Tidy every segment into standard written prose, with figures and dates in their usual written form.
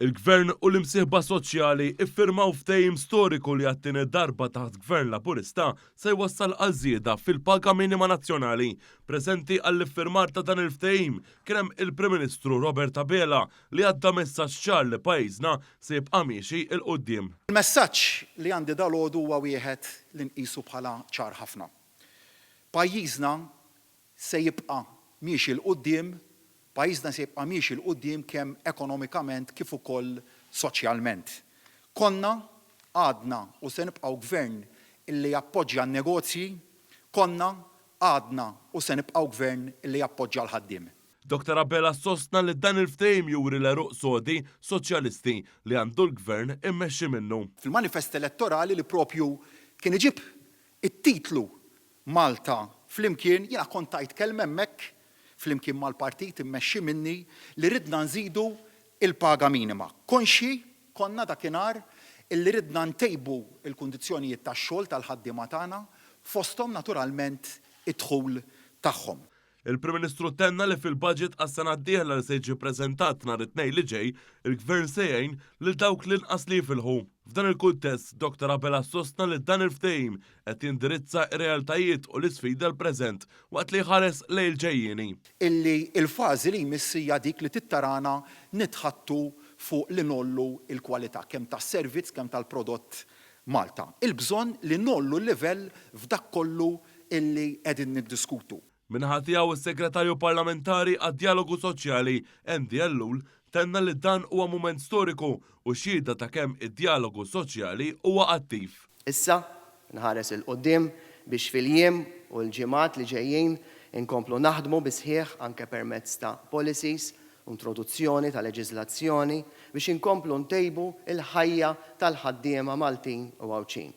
Il-Gvern u l-imsieħba soċjali iffirmaw ftehim storiku li għat-tieni darba taħt Gvern Laburista se jwassal għal żieda fil-paga minima nazzjonali. Preżenti għall-iffirmar ta' dan il-ftehim kien hemm il-Prim Ministru Robert Abela li għadda messaġġ ċar li pajjiżna se jibqa' miexi 'l quddiem. Il-messaġġ li għandi dalgħodu huwa wieħed li nqisu bħala ċar ħafna. Pajjiżna se jibqa' miexi 'l quddiem, pajjiżna se jibqa' miexi 'l quddiem kemm ekonomikament kif ukoll soċjalment. Konna, għadna u se nibqgħu Gvern illi jappoġġja n-negozji, konna, għadna u se nibqgħu Gvern illi jappoġġa l-ħaddiem. Dottor Abela sostna li dan il-ftehim juri l-għeruq sodi soċjalisti li għandu l-Gvern immexxi minnu. Fil-manifest elettorali li propju kien iġib it-titlu Malta Flimkien, jiena kont tajt kelma hemmhekk, flimkien mal-partit immexxi minni, li ridna nżidu l-paga minima. Konxji konna dakinhar illi ridna ntejbu l-kundizzjonijiet tax-xogħol tal-ħaddiema tagħna, fosthom naturalment id-dħul tagħhom. Il-Prim Ministru tenna li fil-budget għas-sena d-dieħla li se jiġi ppreżentat nhar it-Tnejn li ġej, il-Gvern se jgħin lil dawk l-inqas li jifilħu. F'dan il-kuntest, Dottor Abela sostna li dan il-ftehim qed jindirizza r-realtajiet u l-isfidi tal-preżent waqt li jħares lejn il-ġejjieni. Illi l-fażi li jmiss hija dik li tittarana nitħaddtu fuq li ngħollu l-kwalità kemm tas-servizz kemm tal-prodott Malta. Il-bżonn li ngħollu l-livell f'dak kollu illi qegħdin niddiskutu. Min-naħa tiegħu s-Segretarju Parlamentari għad-Djalogu Soċjali, Andy Ellul, tenna li dan huwa mument storiku u xhieda ta' kemm id-djalogu soċjali huwa attiv. Issa nħares 'il quddiem biex fil-jiem u l-ġimgħat li ġejjin inkomplu naħdmu bis-sħiħ anke permezz ta' policies u introduzzjoni ta' leġiżlazzjoni biex inkomplu ntejbu l-ħajja tal-ħaddiema Maltin u Għawdxin.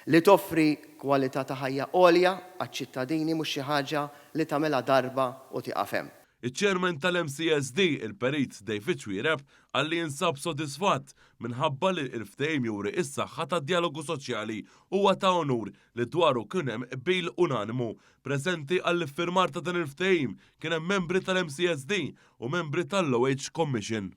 Li toffri kwalità ta' ħajja għolja għaċ-ċittadini mhux xi ħaġa li tagħmilha darba u tieqaf hemm. Iċ-Chairman tal-MCSD, il-Perit David Xuereb, qal li jinsab sodisfatt minħabba li l-ftehim juri s-saħħa tad-djalogu soċjali. Huwa ta' unur li dwaru kien hemm qbil unanimu. Preżenti għall-iffirmar ta' dan il-ftehim kien hemm membri tal-MCSD u membri tal-Low Wage Commission.